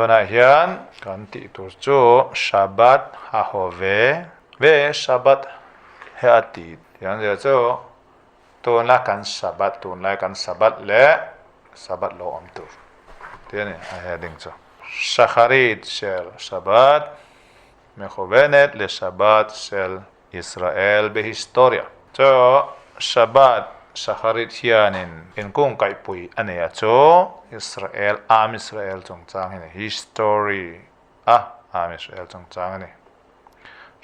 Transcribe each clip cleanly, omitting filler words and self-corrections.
Tunah hian kan tih tur chu Shabbat a haw ve ve Shabbat he a ti tih ang zia chu tuna kan Shabbat tunlai kan Shabbat leh Shabbat lo awm tur tih a ni a heading chu. Shacharit shel Shabbat Mekhuvenet le Shabbat shel Israel behistoria. Chu Shabbat Shacharit hianin inkungkaihpui a nei a chu Israel, Am Israel chungchang hi a ni, history a Am Israel chungchang a ni.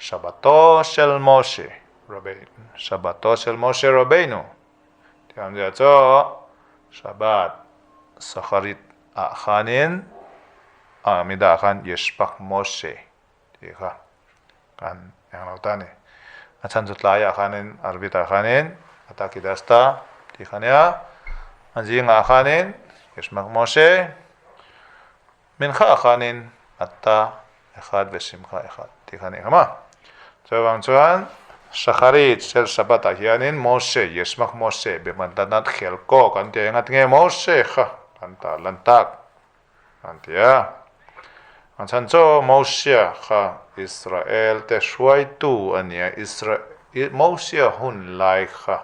Shabbato shel Moshe Rabbeinu, Shabbato shel Moshe Rabbeinu tih awmzia chu Shabbat Shacharit ah khanin a midah khan Yishbach Moshe tih kha kan eng lo ta a ni. A chhan chu tlaiah khanin Arvitah khanin ata kidasta tih kha nia, a zingah khanin Yishmak Moshe, Mincha khanin ata echad vesimcha echad tih kha a nih kha ma. Chuvang chuan Shacharit shel Shabbat ah hianin Moshe, Yishmak Moshe, B'mantanat Chelko kan ti a, engatinge Moshe kha kan tarlan tak? An ti a. An chhan chu Mosia kha Israel te hruaitu a ni a, Isra Mosia hun lai kha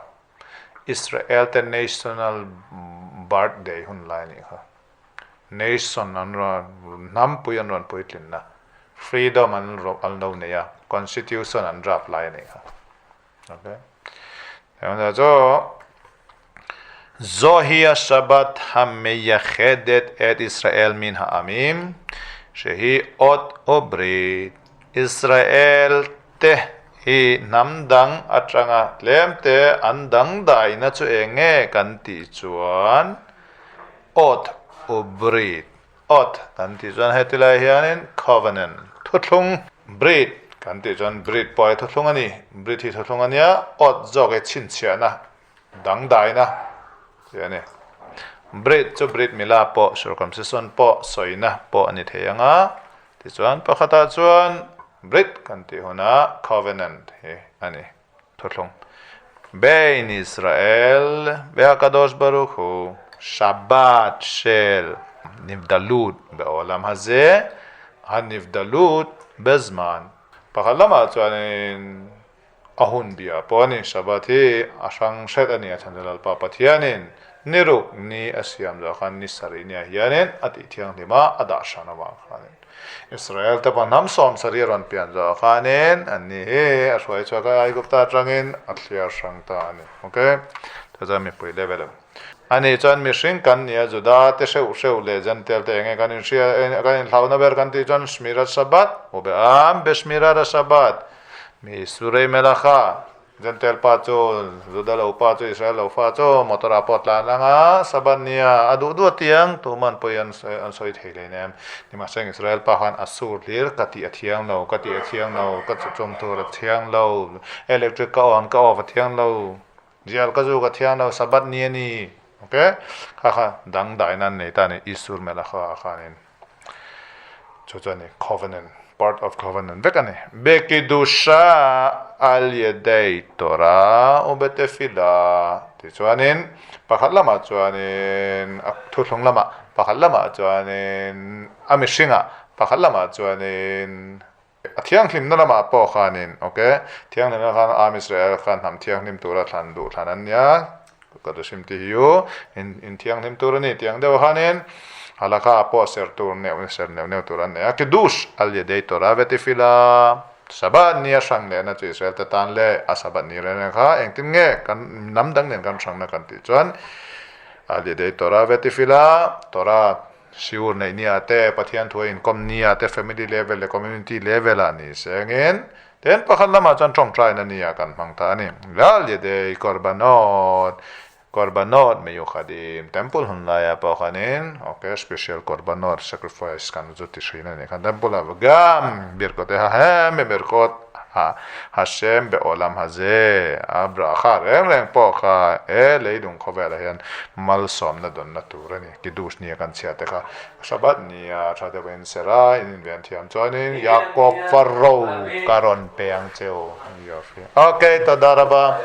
Israel te national birthday hun lai a nih kha. Nation an rawn hnampui an rawn puitlinna, freedom an an lo nei a, constitution an draft lai a nih kha. Okay. Heng chu Zohi ha-Shabbat ha-meyachedet et Israel min ha-amim, shehi ot u-brit. Israel te hi hnam dang atanga tlem te an dangdaina chu eng nge kan tih chuan ot u-brit, ot kan tih chuan heti lai hianin covenant, thuthlung, brit kan tih chuan brit pawh hi thuthlung a ni, brit hi thuthlung a nia, ot zawk hi chhinchhiahna Dangdaina tih a ni. Brit chu Brit mila pawh circumcision pawh sawina pawh a ni thei ang a, tichuan pakhatah chuan Brit kan tih hunah covenant hi a ni thuthlung. Bein Israel beHakadosh Baruch Hu Shabbat shel nivdalut beolam hazeh hanivdalut bezman pakhat lamah chuanin A hun bia pawh a ni. Shabbat hi a hrang hret a ni a chhan chu Lalpa Pathianin ni ruk ni a siam zawh khan ni sarih nia hianin a tih thianghlim a, a dah hran avang khanin Israel te pawh hnam 70 a rawn pian zawh khanin an ni hi a hruai chhuak a, Aigupta atangin a thliar hrang ta a ni. Ok, chu chuan mipui level a ni chuan mihring kan ni a, Juda te hreuh hreuh leh Gentile te enge kan inhria kan inhlauhna ber kan tih chuan Shmirat Shabbat, Ubeam Beshmirat HaShabbat, Mi Surei Melacha, Gentile pa chu, Juda lo pa chu, Israel lo fa chu motor ah pawh tlan ang a, Sabbath nia a duh duh a ti ang, tuman pawhin an sawi thei hle nen. Nimahseng Israel pa khan a sur hlir, ka tih a thiang lo, ka tih a thiang lo, ka chum tur a thiang lo, electric ka on ka off a thiang lo, zial ka zuk a thiang lo, Sabbath ni a ni. Ok, kha kha dangdai nan nei ta a ni, Isur Melacha ah khanin. Chu chu a ni, covenant, part of covenant vek a ni. Bekidusha al yedei Torah u betefila tih chuanin pakhat lamah chuanin a thuthlung lamah, pakhat lamah chuanin a mihringah, pakhat lamah chuanin a thianghlimna lamah pawh khanin, ok, thianghlimna khan Am Israel khan hnam thianghlim tura thlan duh thlan an nia, Ka duhsim tih hi u, in thianghlim tur a ni tih ang deuh khanin halakha pawh ser tur neuh ser neuh neuh tur an nei a, Kiddush al yedei Torah vetifila, Shabbat ni a hrang lehna chu Israel te tan leh a Shabbat ni reng reng kha engtin nge kan hnam dang nen kan hrangna kan tih chuan al yedei Torah vetifila, Torah siur neih nia te, Pathian thu a inkawm nia te, family level leh community level ah ni sengin Tin, pakhat lamah chuan tawngtaina nia kan hmang ta a ni. Lal Yedei Korbanot, Korbanot Meyuchadim, Temple hun laia pawh khanin, ok, special Korbanot, sacrifice kan zu ti hrin a ni khan Temple ah gam Birkot e Hahem e Birkot ha Hashem Beolam Hazeh a bracha reng reng pawh kha e leidung khawvelah hian malsawmna dawnna tur a ni. Kiddush nia kan chhiat te kha Shabbat nia tha deuh in ser a, in inven thiam chuanin Yaakov Faro ka rawn pe ang che u. Ok, toda raba.